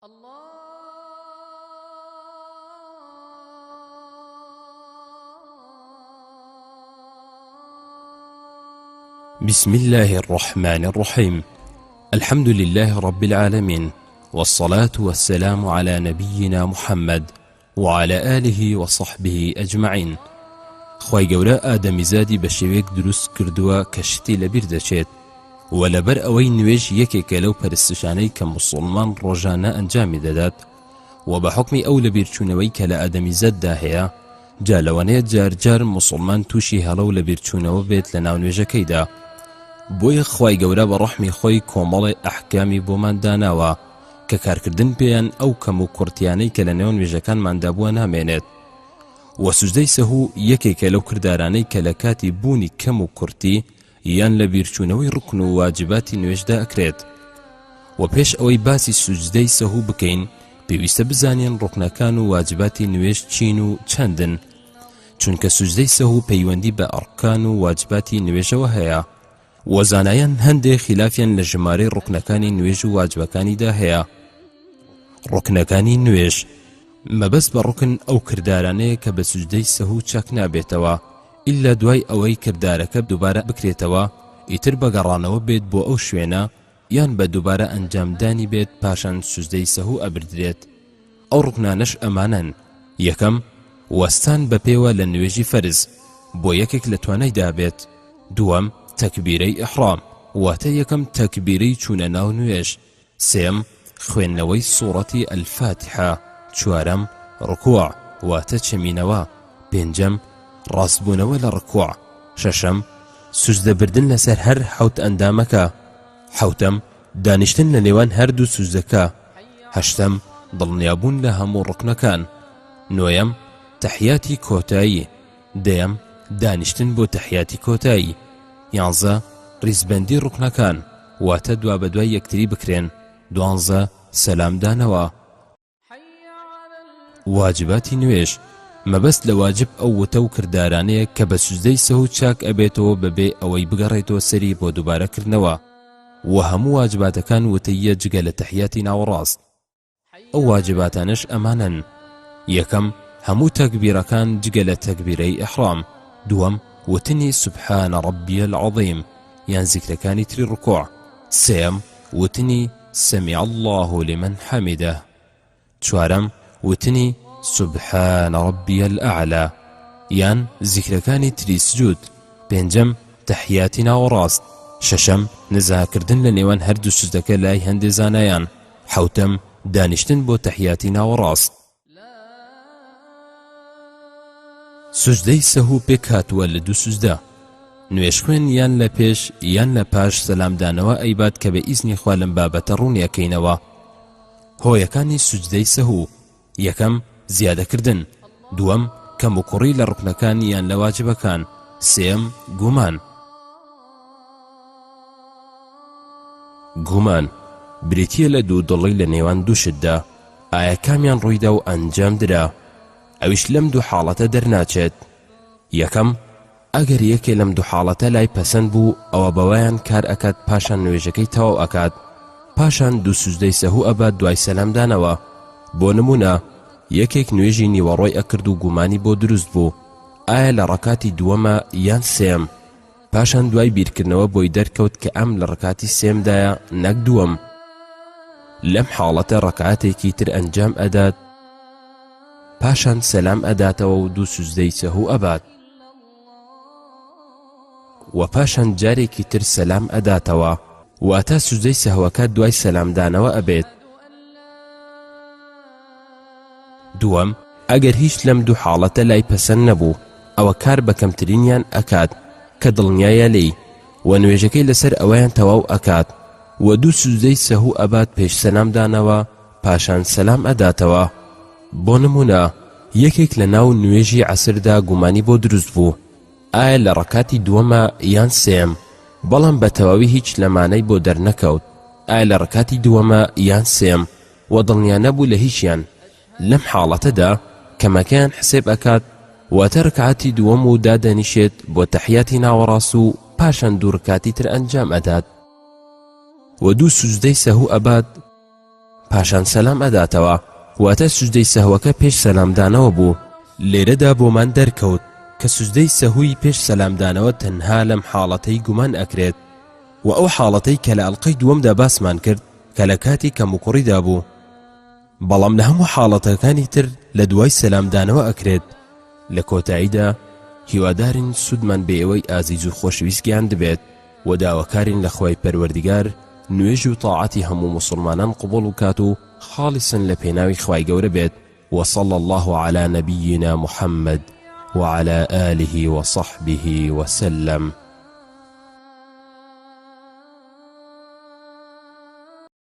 بسم الله الرحمن الرحيم الحمد لله رب العالمين والصلاة والسلام على نبينا محمد وعلى آله وصحبه أجمعين خوای گەورە ئادەمیزادی بە شێوەیەک دروست کردووە کە شتی لەبیر دەچێت و لەبەر ئەوەی نوێژ یەکێکە لەو پەرستشانەی کە موسڵمان ڕۆژانە ئەنجامی دەدات و بە حوکمی ئەو لەبیرچوونەوەی کە لە ئادەمیزاددا هەیە جا لەوانەیە جار جار موسڵمان تووشی هەڵە و لەبیرچوونەوە بێت لە ناو نوێژەکەیدا بۆیە خوای گەورە بە ڕەحمی خۆی کۆمەڵێ ئەحکامی بۆمان داناوە کە کارکردن پێیان ئەو کەم و کوڕتیانەی کە لە نێو نوێژەکانماندا بووە نامێنێت وە سوجدەی سەهو یەکێکە لەو کردارانەی کە لە کاتی بوونی کەم و کورتی یان لە بیرچوونەوەی ڕوکن و واجباتی نوێژدا ئەکرێت. وە پێش ئەوەی باسی سوجدەی سەهو بکەین پێویستە بزانین ڕوکنەکان و واجباتی نوێژ چین و چەندن چونکە سوجدەی سەهو پەیوەندی بە ئەڕکان و واجباتی نوێژەوە هەیە وە زانایان هەندێ خیلافیان لە ژمارەی ڕوکنەکانی نوێژ و واجبەکانیدا هەیە. ڕوکنەکانی نوێژ، مەبەست بە ڕوکن ئەو کردارانەیە کە بە سوجدەی سەهو چاک نابێتەوە ئیلا دوای ئەوەی کردارەکە دووبارە بکرێتەوە ئیتر بە گەڕانەوە بێت بۆ ئەو شوێنە یان بە دووبارە ئەنجامدانی بێت پاشان سوجدەی سەهو ئەبردرێت. ئەو ڕوکنانەش ئەمانەن، یەکەم، وەستان بە پێوە لە نوێژی فەرز، بۆ یەکێک لە توانایدا بێت. دووەم، تەکبیرەی ئیحڕام، واتە یەکەم تەکبیرەی چوونە ناو نوێژ. سێیەم، خوێندنەوەی سوڕەتی الفاتحە. چوارەم، ڕکوع، واتە چەمینەوە. پێنجەم، ڕاستبوونەوە لە ڕکوع. شەشەم، سوجدە بردن لەسەر هەر حەوت ئەندامەکە. حەوتەم، دانیشتن لە نێوان هەردوو سوجدەکە. هەشتەم، دڵنیابوون لە هەموو ڕوکنەکان. نۆیەم، تەحیاتی کۆتایی. دەیەم، دانیشتن بۆ تەحیاتی کۆتایی. یانزە، ڕیزبەندی ڕوکنەکان، واتە دوابەدوای یەکتری بکرێن. دوانزە، سەلام دانەوە. واجباتی نوێژ، مەبەست لە واجب ئەو وتە و کردارانەیە کە بە سوجدەی سەهو چاک ئەبێتەوە بەبێ ئەوەی بگەڕێتەوە سەری بۆ دووبارە کردنەوە، وە هەموو واجباتەکان وتەییە جگە لە تەحیاتی ناوەڕاست. ئەو واجباتانەش ئەمانەن، یەکەم، هەموو تەکبیرەکان جگە لە تەکبیرەی ئیحرام. دووەم، وتنی سبحان ربی العظیم یان زیکرەکانی تری ڕکوع. سێیەم، وتنی سمع اللە لمن حمدە. چوارەم، وتنی سبحان ربی الاعلی یان زیکرەکانی تری سجود. پێنجەم، تەحیاتی ناوەڕاست. شەشەم، نزاکردن لە نێوان هەردوو سوجدەکە لای هەندێ زانایان. حەوتەم، دانیشتن بۆ تەحیاتی ناوەڕاست. سوجدەی سەهو پێکهاتووە لە دوو سوجدە، نوێژخوێن یان لە پێش یان لە پاش سەلامدانەوە ئەیبات کە بە ئیزنی خوا لەم بابەتە ڕوونی ئەکەینەوە. هۆیەکانی سوجدەی سەهو، یەکەم، زیادەکردن. دووەم، کەموکوڕی لە ڕوکنەکان یان لە واجبەکان. سێیەم، گومان. گومان، بریتییە لە دوودڵی لە نێوان دوو شتدا، ئایا کامیان ڕوویدا و ئەنجام درا؟ ئەویش لەم دوو حاڵەتە دەرناچێت. یەکەم، ئەگەر یەکێ لەم دوو حاڵەتە لای پەسەند بوو ئەوە بەوەیان کار ئەکات پاشان نوێژەکەی تەواو ئەکات پاشان دوو سوجدەی سەهو ئەبات دوای سەلام دانەوە بۆ نمونە یەکێک نوێژی نیوەڕۆی ئەکرد و گومانی بۆ دروست بوو ئایا لە ڕەکاتی دووەمە یان سێیەم پاشان دوای بیرکردنەوە بۆی دەرکەوت کە ئەم لە ڕکاتی سێمدایە نەک دووەم لەم حاڵەتە ڕکاتێکی تر ئەنجام ئەدات پاشان سەلام ئەداتەوە و دوو سوجدەی سەهو ئەبات وە پاشان جارێکی تر سەلام ئەداتەوە واتە سوجدەی سەهوەکە دوای سەلامدانەوە ئەبێت. دووەم، ئەگەر هیچ لەم دوو حاڵەتە لای پەسەند نەبوو ئەوە کار بە کەمترینیان ئەکات کە دڵنیایە لێی وە نوێژەکەی لەسەر ئەوەیان تەواو ئەکات وە دوو سوجدەی سەهو ئەبات پێش سەلام دانەوە پاشان سەلام ئەداتەوە. بۆ نموونە یەکێک لە ناو نوێژی عەسردا گومانی بۆ دروست بوو ئایا لە ڕەکاتی دووەمە یان سێیەم بەڵام بە تەواوی هیچ لەمانەی بۆ دەرنەکەوت ئایا لە ڕکاتی دووەمە یان سێیەم وە دڵنیا نەبوو لە هیچیان لەم حاڵەتەدا کەمەکەیان حسێب ئەکات واتە ڕکاتی دووەم و دادەنیشێت بۆ تەحیاتی ناوەڕاست و پاشان دوو ڕکاتی تر ئەنجام ئەدات وە دوو سوجدەی سەهو ئەبات. پاشان سەلام ئەداتەوە، واتە سوجدەی سەهوەکە پێش سەلامدانەوە بوو. لێرەدا بۆمان دەرکەوت کە سوجدەی سەهوی پێش سەلامدانەوە تەنها لەم حاڵەتەی گومان ئەکرێت، وە ئەو حاڵەتەی کە لە ئەڵقەی دووەمدا باسمان کرد کە لە کاتی کەموکوڕیدا بوو، بەڵام لە هەموو حاڵەتەکانی تر لە دوای سەلامدانەوە ئەکرێت. لە کۆتاییدا هیوادارین سوودمان بە ئێوەی ئازیز و خۆشەویست گەیاندبێت و داواکارین لە خوای پەروەردگار نوێژ و تاعەتی هەموو موسڵمانان قبوڵ بکات و خاڵیسن لە پێناوی خوای گەورە بێت وصلی اللە علی نبینا محمد وعلی آله وصحبه وسلم.